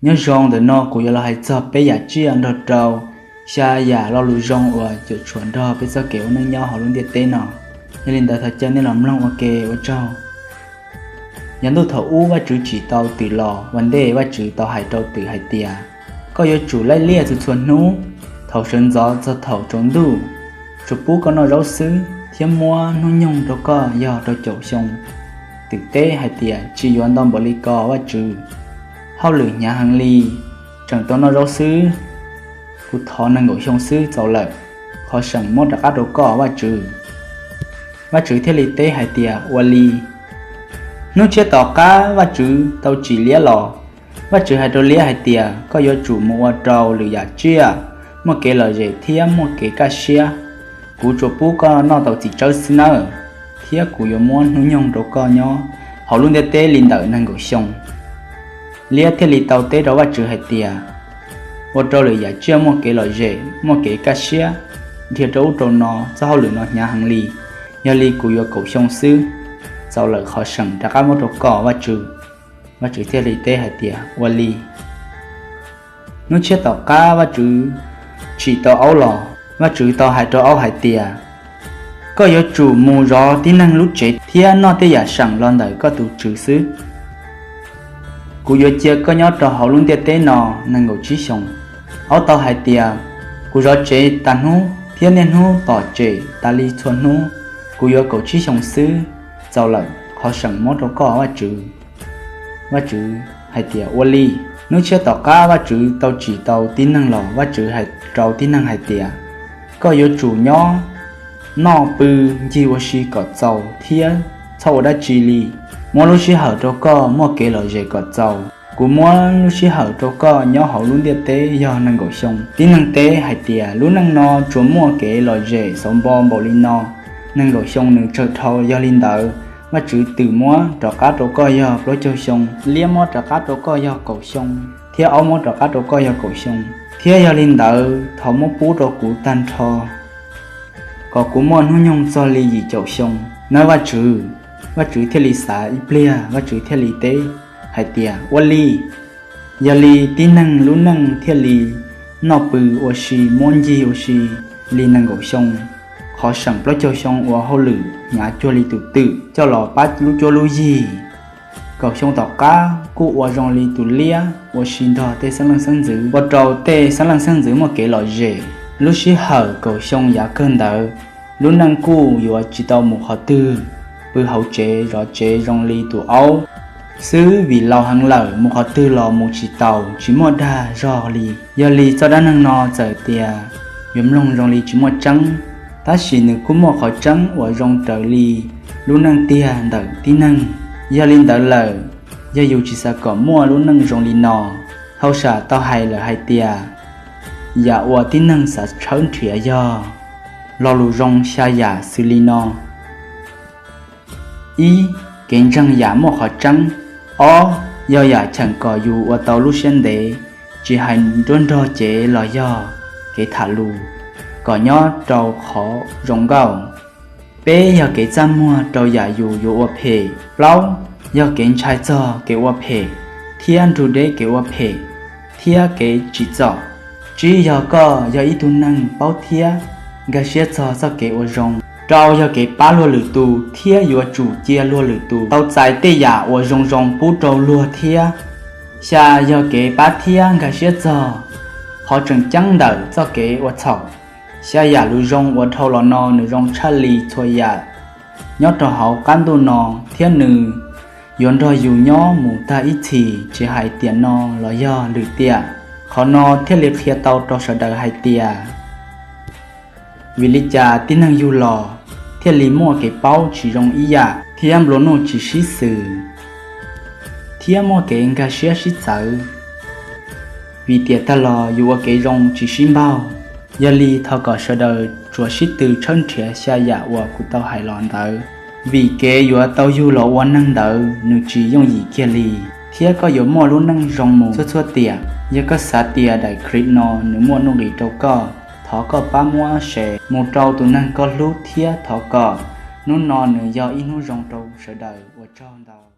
Nyob zoo, ntawm no kuv yuav los hais txog peb yam tsiaj nrog rau xya yam lo lus zoo uas cuam tshuam nrog peb txoj kev ua neej nyob hauv lub ntiaj teb no. Yog li ntawd thov caw nej los mloog ua ke ua tsaug. Yav ntuj thaum ub Vajtswv tsim tau twm los ua ntej, Vajtswv tau hais rau twm hais tias, koj yuav tsum laij liaj txhua txhua hnub, thaum sawv ntxov txog thaum tsaus ntuj. Tsuas pub koj noj zaub xwb thiab muab hnub nyoog rau koj yog rau caum xyoo. Twm teb hais tias, tsis yuav ntau npaum li ko Vajtswv, hauj lwm hnyav heev li, tseem tau noj zaub xwb. Kuv thov nees nkaum xyoo xwb txaus lawm, qhov seem muab rov qab rau koj Vajtswv. Vajtswv thiaj li teb hais tias, ua li. Hnub tshiab tom qab Vajtswv tau tsim liab los. Vajtswv hais rau liab hais tias, koj yuav tsum mus ua rau lwm yam tsiaj muaj kev lom zem thiab muaj kev kaj siab. Kuv tsuas pub koj noj tau txiv tsawb xwb nawb, thiab kuv yuav muab hnub nyoog rau koj nyob hauv lub ntiaj teb li ntawm nees nkaum xyoo. Liab thiaj li tau teb rau Vajtswv hais tias, ua rau lwm yam tsiaj muaj kev lom zem muaj kev kaj siab, dhia rau ub rau no, txoj hauj lwm no hnyav heev li. Yog li kuv yuav kaum xyoo xwb, txaus lawm, qhov seem rov qab muab rau koj Vajtswv. Vajtswv thiaj li teb hais tias, ua li. Hnub tshiab tom qab Vajtswv tsim tau aub los. Vajtswv tau hais rau aub hais tias, koj yuav tsum mus zov tib neeg lub tsev thiab noj tej yam seem los ntawm koj tus tswv xwb. Kuv yuav cia koj nyob rau hauv lub ntiaj teb no nees nkaum tsib xyoos. Aub tau hais tias, kuv zov tsev tas hnub thiab niaj hnub tom tsem tas li txhua hnub, kuv yuav kaum tsib xyoos xwb, txaus lawm, qhov seem muab rau koj Vajtswv. Vajtswv hais tias, ua li. Hnub tshiab tom qab Vajtswv tau tsim tau tib neeg los, Vajtswv hais rau tib neeg hais tias, koj yuav tsum nyob, noj pw, ncig ua si kom txaus thiab txhob ua dab tsi li. Muab lub sij hawm rau koj muaj kev lom zem kom txaus. Kuv muab lub sij hawm rau koj nyob hauv lub ntiaj teb yog nees nkaum xyoo. Tib neeg teb hais tias, lub neej no tsuas muaj kev lom zem xauv npo npaum li no, nees nkaum xyoo nws tsawg dhau. Yog li ntawd, Vajtswv twm muab rov qab rau koj yog plaub caug xyoo, liab muab rov qab rau koj yog kaum xyoo, thiab aub muab rov qab rau koj yog kaum xyoo. Thiab yog li ntawd, thov muab pub rau kuv tag nrho, kom kuv muaj hnub nyoog txog li yim caum xyoo nawb Vajtswv. Vajtswv thiaj li xav ib pliag, Vajtswv thiaj li teb hais tias, ua li. Yog li tib neeg lub neej thiaj li noj pw ua si, muab ncig ua si li nees nkaum xyoo, qhov seem plaub caug xyoo ua hauj lwm hnyav cuag li tus twm coj los pab lub cuab lub yig. Kaum xyoo tom qab kuj ua zoo li tus liab ua si nrog tej xeeb leej xeeb ntxwv, ua rau tej xeeb leej xeeb ntxwv muaj kev lom zem. Lub sij hawm kaum xyoo yav kawg ntawd, lub neej kuj yuav tsis tau mus qhov twg, pw hauv tsev zov tsev zoo li tus aub xwb, vim laus heev lawm, mus qhov twg los mus tsis taus, tsis muaj dag zog li. Yog li txoj dab neeg no txawm tias yuav mloog zoo li tsis muaj tseeb, tab sis nws kuj muaj qhov tseeb uas zoo raws li lub neej tiag ntawm tib neeg. Yog li ntawd lawm, yog yus tsis xav kom muaj lub neej zoo li no, hauj sam tau hais lawm hais tias, yam uas tib neeg xav tshawb nrhiav yog lo lus zoo xya yam xws li no. Ib, kev ntseeg yam muaj qhov tseeb. Ob, yog yam cheem kom yus ua tau lub siab ntev, tsis hais nruab nrog cev los yog kev tham lus, kom nyob rau qhov zoo nkauj. Peb, yog kev txaj muag rau yam yus yuav ua phem. Plaub, yog kev ntshai txog kev ua phem thiab nrug deb kev ua phem thiab kev tsim txom. Tsib, yog koj yog ib tug neeg paub thiab nkag siab txog txoj kev ua zoo. Rau, yog kev pab luag lwm tus thiab yuav tsum cia luag lwm tus tau txais tej yam uas zoo zoo pub rau luag thiab. Xya, yog kev pab thiab nkag siab txog qhov tseem ceeb ntawm txoj kev ua txhaum. Xya yam lus zoo uas dhau los no nws zoo tshaj li txhua yam nyob rau hauv qab ntuj no, thiab nws yuav nrog yus nyob mus tag ib txhis, tsis hais tiam no los yog lwm tiam. Qhov no thiaj li qhia tau rau sawv daws hais tias, vim li cas tib neeg yug los thiaj li muaj kev paub tsis zoo ib yam, thiab nplua nuj tsis sib xws, thiab muaj kev nkag siab sib txawv. Vim tiam tag los yus ua kev zoo tsis sib npaug. Yog li thov kom sawv daws tsuas sib tw tshawb nrhiav xya yam uas kuv tau hais los ntawd, vim kev yuav tau yug los ua neeg ntawd nws tsis yooj yim kiag li, thiab koj yuav muaj lub neej zoo mus txhua txhua tiam. Yog koj xav tias daim clip no nws muaj nuj nqis rau koj, thov koj pab muab share mus rau tus neeg koj hlub, thiab thov kom hnub no nws yog ib hnub zoo rau sawv daws. Ua tsaug ntau.